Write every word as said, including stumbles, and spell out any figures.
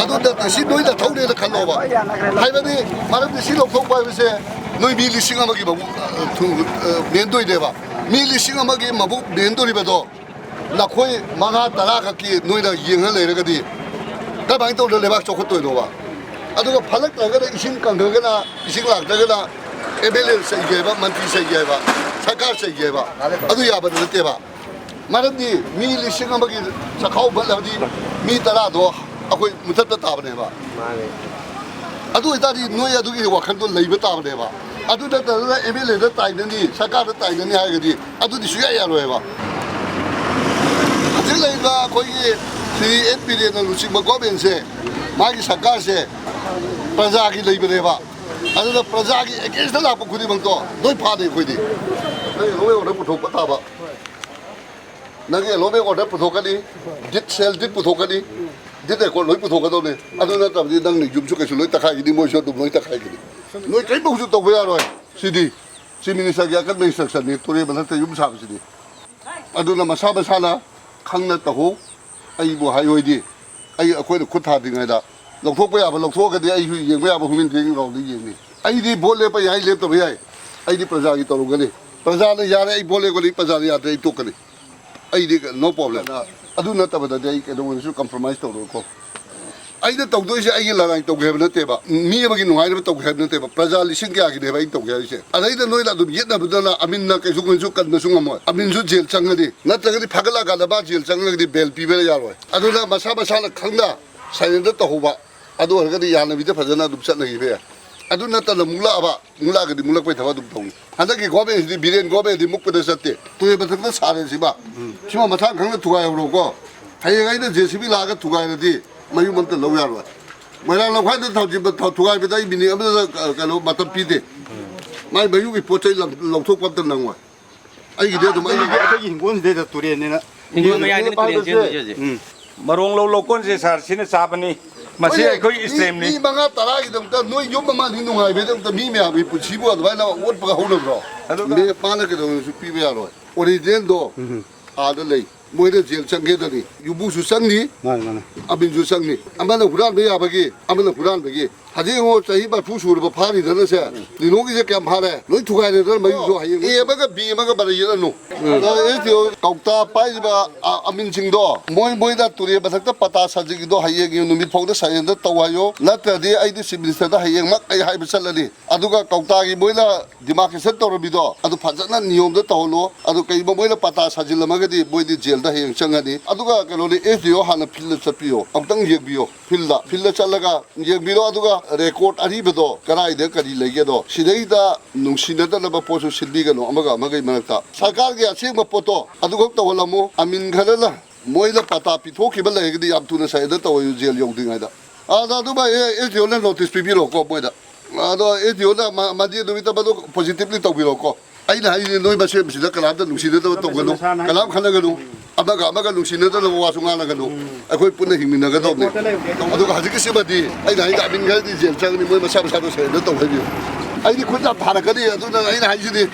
ꯑꯗꯨ ꯅꯠꯇ꯭ꯔ ꯁꯤ ꯅꯣꯏꯅ ꯊꯧꯅꯦꯅ ꯈꯜꯂꯣꯕ꯫ ꯍꯥꯏꯕꯗꯤ, ꯃꯔꯝꯗꯤ ꯁꯤ ꯂꯧꯊꯣꯛꯄ ꯍꯥꯏꯕꯁꯦ ꯅꯣꯏ ꯃꯤ ꯂꯤꯁꯤꯡ ꯑꯃꯒꯤ ꯃꯕꯨꯛ, ꯑ, ꯊꯨ-, ꯑ, ꯃꯦꯟꯗꯣꯏꯅꯦꯕ꯫ ꯃꯤ ꯂꯤꯁꯤꯡ ꯑꯃꯒꯤ ꯃꯕꯨꯛ ꯃꯦꯟꯗꯣꯔꯤꯕꯗꯣ ꯅꯈꯣꯏ ꯃꯉꯥ ꯇꯔꯥ ꯈꯛꯀꯤ ꯅꯣꯏꯅ ꯌꯦꯡꯉ ꯂꯩꯔꯒꯗꯤ ꯀꯃꯥꯏꯅ ꯇꯧꯗꯅ ꯂꯩꯕꯥꯛ ꯆꯥꯎꯈꯠꯇꯣꯏꯅꯣꯕ? ꯑꯗꯨꯒ ꯐꯠꯂꯛꯇ꯭ꯔꯒꯅ, ꯏꯁꯤꯡ ꯀꯪꯈ꯭ꯔꯒꯅ, ꯏꯁꯤꯡ ꯂꯥꯛꯇ꯭ꯔꯒꯅ ꯑꯦꯝ ꯑꯦꯜ ꯑꯦ ꯆꯩꯒꯦ ꯍꯥꯏꯕ, ꯃꯟꯇ꯭ꯔꯤ ꯆꯩꯒꯦ ꯍꯥꯏꯕ, ꯁꯔꯀꯥꯔ ꯆꯩꯒꯦ ꯍꯥꯏꯕ, ꯑꯗꯨ ꯌꯥꯕꯗꯤ ꯅꯠꯇꯦꯕ꯫ ꯃꯔꯝꯗꯤ ꯃꯤ ꯂꯤꯁꯤꯡ ꯑꯃꯒꯤ ꯆꯥꯛꯈꯥꯎ ꯐꯠꯂꯕꯗꯤ ꯃꯤ ꯇꯔꯥꯗꯣ ꯑꯩꯈꯣꯏ ꯃꯨꯊꯠꯄ ꯇꯥꯕꯅꯦꯕ꯫ ꯃꯥꯅꯦ꯫ ꯑꯗꯨ ꯑꯣꯏꯇꯥꯔꯗꯤ ꯅꯣꯏ ꯑꯗꯨꯒꯤ ꯋꯥꯈꯜꯗꯣ ꯂꯩꯕ ꯇꯥꯕꯅꯦꯕ꯫ ꯑꯗꯨ ꯅꯠꯇꯗꯅ ꯑꯦꯝ ꯑꯦꯜ ꯑꯦꯗ ꯇꯥꯏꯅꯅꯤ, ꯁꯔꯀꯥꯔꯗ ꯇꯥꯏꯅꯅꯤ ꯍꯥꯏꯔꯒꯗꯤ ꯑꯗꯨꯗꯤ ꯁꯨꯡꯌꯥ ꯌꯥꯔꯣꯏꯕ꯫ ꯍꯧꯖꯤꯛ ꯂꯩꯔꯤꯕ ꯑꯩꯈꯣꯏꯒꯤ ꯁ꯭ꯔꯤ ꯑꯦꯟ ꯕꯤꯔꯦꯟꯅ ꯂꯨꯆꯤꯡꯕ ꯒꯣꯔꯃꯦꯟꯁꯦ, ꯃꯥꯒꯤ ꯁꯔꯀꯥꯔꯁꯦ ꯄ꯭ꯔꯖꯥꯒꯤ ꯂꯩꯕꯅꯦꯕ꯫ ꯑꯗꯨꯅ ꯄ꯭ꯔꯖꯥꯒꯤ ꯑꯦꯒꯦꯟꯁꯇ ꯂꯥꯛꯄ ꯈꯨꯗꯤꯡꯃꯛꯇꯣ ꯂꯣꯏ ꯐꯥꯅꯤ ꯑꯩꯈꯣꯏꯗꯤ꯫ ꯅꯪꯒꯤ ꯂꯣꯏ ꯑꯣꯔꯗꯔ ꯄꯨꯊꯣꯛꯄ ꯇꯥꯕ꯫ ꯅꯪꯒꯤ ꯑꯦꯂꯣꯃꯦꯟ ꯑꯣꯔꯗꯔ ꯄꯨꯊꯣꯛꯀꯅꯤ, ꯗꯤꯠ ꯁꯦꯜ ꯗꯤꯠ ꯄꯨꯊꯣꯛꯀꯅꯤ, ꯗꯤꯠ ꯔꯦꯀꯣꯔꯗ ꯂꯣꯏ ꯄꯨꯊꯣꯛꯀꯗꯧꯅꯤ꯫ ꯑꯗꯨ ꯅꯠꯇꯕꯗꯤ ꯅꯪꯅ ꯌꯨꯝꯁꯨ ꯀꯩꯁꯨ ꯂꯣꯏ ꯇꯛꯈꯥꯏꯈꯤꯅꯤ, ꯃꯣꯏꯁꯨ ꯑꯗꯨꯝ ꯂꯣꯏ ꯇꯛꯈꯥꯏꯈꯤꯅꯤ꯫ ꯅꯣꯏ ꯀꯔꯤꯝꯇ ꯍꯧꯖꯤꯛ ꯇꯧꯕ ꯌꯥꯔꯣꯏ꯫ ꯁꯤꯗꯤ ꯆꯤꯐ ꯃꯤꯅꯤꯁꯇꯔꯒꯤ ꯑꯀꯟꯕ ꯏꯟꯁꯇ꯭ꯔꯛꯁꯟꯅꯤ, ꯇꯨꯔꯦꯜ ꯃꯊꯛꯇ ꯌꯨꯝ ꯁꯥꯕꯁꯤꯗꯤ꯫ ꯑꯗꯨꯅ ꯃꯁꯥ ꯃꯁꯥꯅ ꯈꯪꯅ ꯇꯧꯍꯧ꯫ ꯑꯩꯕꯨ ꯍꯥꯏꯑꯣꯏꯗꯤ, ꯑꯩ, ꯑꯩꯈꯣꯏꯅ ꯈꯨꯠ ꯊꯥꯗ꯭ꯔꯤꯉꯩꯗ ꯂꯧꯊꯣꯛꯄ ꯌꯥꯕ ꯂꯧꯊꯣꯛꯑꯒꯗꯤ ꯑꯩꯁꯨ ꯌꯦꯡꯕ ꯌꯥꯕ ꯍꯨꯃꯤꯟ ꯊꯦꯡ ꯂꯥꯎꯗ ꯌꯦꯡꯅꯤ꯫ ꯑꯩꯗꯤ ꯚꯣꯠ ꯂꯦꯞꯄ ꯌꯥꯏ, ꯂꯦꯞꯇꯕ ꯌꯥꯏ, ꯑꯩꯗꯤ ꯄ꯭ꯔꯖꯥꯒꯤ ꯇꯧꯔꯨꯒꯅꯤ꯫ ꯄ꯭ꯔꯖꯥꯅ ꯌꯥꯔꯦ ꯑꯩ ꯚꯣꯠ ꯂꯦꯞꯀꯅꯤ, ꯄ꯭ꯔꯖꯥꯅ ꯌꯥꯗ꯭ꯔꯦ ꯑꯩ ꯇꯣꯛꯀꯅꯤ꯫ ꯑꯩꯗꯤ no problem꯫ ꯑꯗꯨ ꯅꯠꯇꯕꯗꯗꯤ ꯑꯩ ꯀꯩꯗꯧꯅꯁꯨ compromise ꯇꯧꯔꯣꯏꯀꯣ꯫ ꯑꯩꯅ ꯇꯧꯗꯣꯏꯁꯦ ꯑꯩꯒꯤ ꯂꯅꯥꯏ ꯇꯧꯒꯦ ꯍꯥꯏꯕ ꯅꯠꯇꯦꯕ, ꯃꯤ ꯑꯃꯒꯤ ꯅꯨꯡꯉꯥꯏꯅꯕ ꯇꯧꯒꯦ ꯍꯥꯏꯕ ꯅꯠꯇꯦꯕ, ꯄ꯭ꯔꯖꯥ ꯂꯤꯁꯤꯡ ꯀꯌꯥꯒꯤꯅꯦꯕ ꯑꯩꯅ ꯇꯧꯒꯦ ꯍꯥꯏꯔꯤꯁꯦ꯫ ꯑꯗꯩꯗ ꯅꯣꯏꯅ ꯑꯗꯨꯝ ꯌꯦꯠꯅꯕꯗꯅ ꯑꯃꯤꯟꯅ ꯀꯩꯁꯨ ꯀꯩꯁꯨ ꯀꯟꯕꯁꯨ ꯉꯝꯃꯣꯏ꯫ ꯑꯃꯤꯟꯁꯨ ꯖꯦꯜ ꯆꯪꯒꯅꯤ, ꯅꯠꯇ꯭ꯔꯒꯗꯤ ꯐꯥꯒꯠꯂꯛꯑꯀꯥꯟꯗ ꯃꯥ ꯖꯦꯜ ꯆꯪꯉꯒꯗꯤ ꯕꯦꯜ ꯄꯤꯕ ꯌꯥꯔꯣꯏ꯫ ꯑꯗꯨꯅ ꯃꯁꯥ ꯃꯁꯥꯅ ꯈꯪꯅ ꯁꯥꯏꯂꯦꯟꯗ ꯇꯧꯍꯧꯕ꯫ ꯑꯗꯨ ꯑꯣꯏꯔꯒꯗꯤ ꯌꯥꯅꯕꯤꯗ ꯐꯖꯅ ꯑꯗꯨꯝ ꯆꯠꯅꯈꯤꯕ ꯌꯥꯏ꯫ ꯑꯗꯨ ꯅꯠꯇꯅ ꯃꯨꯛꯂꯛꯑꯕ, ꯃꯨꯛꯂꯛꯑꯒꯗꯤ ꯃꯨꯛꯂꯛꯄꯩ ꯊꯕꯛ ꯑꯗꯨꯝ ꯇꯧꯅꯤ꯫ ꯍꯟꯗꯛꯀꯤ ꯒꯣꯔꯃꯦꯟꯁꯤꯗꯤ ꯕꯤꯔꯦꯟ ꯒꯣꯔꯃꯦꯟꯗꯤ ꯃꯨꯛꯄꯗ ꯆꯠꯇꯦ꯫ ꯇꯨꯔꯦꯜ ꯃꯊꯛꯇ ꯁꯥꯔꯦ ꯁꯤꯃ꯫ ꯁꯤꯃ ꯃꯊꯥꯡ ꯈꯪꯅ ꯊꯨꯒꯥꯏꯍꯧꯔꯣꯀꯣ꯫ ꯍꯌꯦꯡ ꯑꯩꯅ ꯖꯦ ꯁꯤ ꯕꯤ ꯂꯥꯛꯑꯒ ꯊꯨꯒꯥꯏꯔꯗꯤ ꯃꯌꯨꯝ ꯑꯝꯇ ꯂꯧ ꯌꯥꯔꯣꯏ꯫ ꯃꯣꯏꯔꯥꯡ ꯂꯝꯈꯥꯏꯗ ꯊꯧꯖꯤꯟꯕ ꯊꯧ-, ꯊꯨꯒꯥꯏꯕꯗ ꯑꯩ ꯃꯤꯅꯤꯠ ꯑꯃꯗ, ꯑ, ꯀꯩꯅꯣ, ꯃꯇꯝ ꯄꯤꯗꯦ꯫ ꯃꯥꯏ ꯃꯌꯨꯝꯒꯤ ꯄꯣꯠ ꯆꯩ ꯂꯪ-, ꯂꯧꯊꯣꯛꯄ ꯑꯝꯇ ꯅꯪꯉꯣꯏ꯫ ꯑꯩꯒꯤꯗꯤ ꯑꯗꯨꯝ ꯑꯩꯒꯤ ꯑꯩꯈꯣꯏꯒꯤ ꯍꯤꯡꯒꯣꯜꯁꯤꯗꯩꯗ ꯇꯨꯔꯦꯜꯅꯤꯅ꯫ ꯍꯤꯡꯒꯣꯜ ꯃꯌꯥꯏꯗꯅꯤ ꯇꯨꯔꯦꯜ ꯆꯦꯟꯗꯣꯏꯁꯦ ꯍꯧꯖꯤꯛ꯫ ꯎꯝ꯫ ꯃꯔꯣꯡ ꯂꯧ ꯂꯧꯀꯣꯟꯁꯦ ꯁꯥꯔ ꯁꯤꯅ ꯆꯥꯕꯅꯤ꯫ ꯃꯁꯤ ꯍꯣꯏꯅꯦ, ꯑꯩꯈꯣꯏ ꯃꯤ, ꯏꯁꯂꯦꯝꯅꯤ꯫ ꯃꯤ ꯃꯉꯥ ꯇꯔꯥꯒꯤꯗꯃꯛꯇ ꯅꯣꯏ ꯌꯨꯝ ꯑꯃ ꯑꯅꯤ ꯅꯨꯡꯉꯥꯏꯕꯩꯗꯃꯛꯇ ꯃꯤ ꯃꯌꯥꯝꯒꯤ ꯄꯨꯟꯁꯤꯕꯨ ꯑꯗꯨꯃꯥꯏꯅ ꯑꯣꯠꯄꯒ ꯍꯧꯅꯕ꯭ꯔꯣ? ꯑꯗꯨꯒ ꯃꯤ ꯃꯥꯅ ꯀꯩꯗꯧꯅꯁꯨ ꯄꯤꯕ ꯌꯥꯔꯣꯏ꯫ ꯑꯣꯔꯤꯖꯤꯅꯦꯜꯗꯣ ꯎꯝ꯫ ꯑꯥꯗ ꯂꯩ꯫ ꯃꯣꯏꯗ ꯖꯦꯜ ꯆꯪꯒꯦꯗꯅꯤ꯫ ꯌꯨꯝꯕꯨꯁꯨ ꯆꯪꯅꯤ, ꯃꯥꯅꯤ, ꯃꯥꯅꯤ꯫ ꯑꯃꯤꯟꯁꯨ ꯆꯪꯅꯤ꯫ ꯑꯃꯅ ꯍꯨꯔꯥꯟꯕ ꯌꯥꯕꯒꯤ, ꯑꯃꯅ ꯍꯨꯔꯥꯟꯕꯒꯤ꯫ ꯍꯧꯖꯤꯛ ꯌꯦꯡꯉꯣ, ꯆꯍꯤ ꯃꯔꯤꯐꯨ ꯁꯨꯔꯕ ꯐꯥꯔꯤꯗꯅꯁꯦ, ꯂꯤꯂꯣꯡꯒꯤꯁꯦ ꯀꯌꯥꯝ ꯐꯥꯔꯦ? ꯂꯣꯏ ꯊꯨꯒꯥꯏꯔꯦꯗꯅ ꯃꯌꯨꯝꯁꯨ꯫ ꯍꯌꯦꯡ ꯑꯦ ꯑꯃꯒ ꯕꯤ ꯑꯃꯒ ꯃꯔꯩ ꯌꯦꯠꯂꯅꯨ꯫ ꯑꯗꯣ ꯑꯦꯁ ꯗꯤ ꯑꯣ ꯀꯧꯇꯥ ꯄꯥꯏꯔꯤꯕ, ꯑ, ꯑꯃꯤꯟꯁꯤꯡꯗꯣ, ꯃꯣꯏ, ꯃꯣꯏꯅ ꯇꯨꯔꯦꯜ ꯃꯊꯛꯇ ꯄꯇꯥ ꯁꯥꯖꯤꯟꯒꯤꯗꯣ ꯍꯌꯦꯡꯒꯤ ꯅꯨꯃꯤꯠ ꯐꯥꯎꯗ surrender ꯇꯧ ꯍꯥꯏꯌꯣ, ꯅꯠꯇ꯭ꯔꯗꯤ ꯑꯩꯗꯤ ꯆꯤꯐ ꯃꯤꯅꯤꯁꯇꯔꯗ ꯍꯌꯦꯡꯃꯛ ꯑꯩ ꯍꯥꯏꯕ ꯆꯠꯂꯅꯤ꯫ ꯑꯗꯨꯒ ꯀꯧꯇꯥꯒꯤ ꯃꯣꯏꯅ demarcation ꯇꯧꯔꯝꯃꯤꯗꯣ ꯑꯗꯨ ꯐꯖꯅ ꯅꯤꯌꯣꯝꯗ ꯇꯧꯍꯜꯂꯣ꯫ ꯑꯗꯨ ꯀꯩꯒꯨꯝꯕ ꯃꯣꯏꯅ ꯄꯇꯥ ꯁꯥꯖꯤꯜꯂꯝꯃꯒꯗꯤ ꯃꯣꯏꯗꯤ ꯖꯦꯜꯗ ꯍꯌꯦꯡ ꯆꯪꯉꯅꯤ꯫ ꯑꯗꯨꯒ ꯀꯩꯅꯣꯅꯤ, ꯑꯦꯁ ꯗꯤ ꯑꯣ ꯍꯥꯟꯅ ꯐꯤꯜꯗ ꯆꯠꯄꯤꯌꯣ, ꯑꯃꯨꯛꯇꯪ ꯌꯦꯡꯕꯤꯌꯣ꯫ ꯐꯤꯜꯗ, ꯐꯤꯜꯗ ꯆꯠꯂꯒ ꯌꯦꯡꯕꯤꯔꯣ꯫ ꯑꯗꯨꯒ ꯔꯦꯀꯣꯔꯠ ꯑꯔꯤꯕꯗꯣ ꯀꯗꯥꯏꯗ ꯀꯔꯤ ꯂꯩꯒꯦꯗꯣ, ꯁꯤꯗꯩꯗ ꯅꯨꯡꯁꯤꯅꯗꯅꯕ ꯄꯣꯠꯁꯨ ꯁꯤꯟꯕꯤꯒꯅꯨ ꯑꯃꯒ ꯑꯃꯒꯤ ꯃꯔꯛꯇ꯫ ꯁꯔꯀꯥꯔꯒꯤ ꯑꯁꯦꯡꯕ ꯄꯣꯠꯇꯣ ꯑꯗꯨꯈꯛ ꯇꯧꯍꯜꯂꯝꯃꯨ꯫ ꯑꯃꯤꯟ ꯈꯔꯅ ꯃꯣꯏꯅ ꯄꯇꯥ ꯄꯤꯊꯣꯛꯈꯤꯕ ꯂꯩꯔꯒꯗꯤ ꯌꯥꯝ ꯊꯨꯅ surrender ꯇꯧꯍꯜꯂꯨ ꯖꯦꯜ ꯌꯧꯗ꯭ꯔꯤꯉꯩꯗ꯫ ꯑꯗ ꯑꯗꯨꯃ ꯑꯦꯁ ꯗꯤ ꯑꯣꯅ ꯅꯣꯇꯤꯁ ꯄꯤꯕꯤꯔꯣꯀꯣ ꯃꯣꯏꯗ꯫ ꯑꯗꯣ ꯑꯦꯁ ꯗꯤ ꯑꯣꯅ ꯃꯟꯗꯦ ꯅꯨꯃꯤꯠꯇ ꯃꯗꯨ ꯄꯣꯖꯤꯇꯤꯚꯂꯤ ꯇꯧꯕꯤꯔꯣꯀꯣ꯫ ꯑꯩꯅ ꯍꯥꯏꯁꯦ ꯅꯣꯏ ꯃꯁꯦꯟ ꯃꯁꯤꯗ ꯀꯅꯥꯝꯇ ꯅꯨꯡꯁꯤꯅꯗꯕ ꯇꯧꯒꯅꯨ, ꯀꯅꯥꯝ ꯈꯠꯅꯒꯅꯨ, ꯑꯃꯒ ꯑꯃꯒ ꯅꯨꯡꯁꯤꯅꯗꯅꯕ ꯋꯥꯁꯨ ꯉꯥꯡꯅꯒꯅꯨ꯫ ꯑꯩꯈꯣꯏ ꯄꯨꯟꯅ ꯍꯤꯡꯃꯤꯟꯅꯒꯗꯧꯕꯅꯤ꯫ ꯑꯗꯨꯒ ꯍꯧꯖꯤꯛꯀꯤꯁꯤꯃꯗꯤ ꯑꯩꯅ ꯍꯥꯏꯗꯤ ꯑꯃꯤꯟ ꯈꯔꯗꯤ ꯖꯦꯜ ꯆꯪꯒꯅꯤ, ꯃꯣꯏ ꯃꯁꯥ ꯃꯁꯥꯗꯣ surrender ꯇꯧ ꯍꯥꯏꯕꯤꯌꯨ꯫ ꯑꯩꯗꯤ ꯈꯨꯠ ꯌꯥꯝ ꯊꯥꯔꯛꯀꯅꯤ, ꯑꯗꯨꯅ ꯑꯩꯅ ꯍꯥꯏꯁꯤꯗꯤ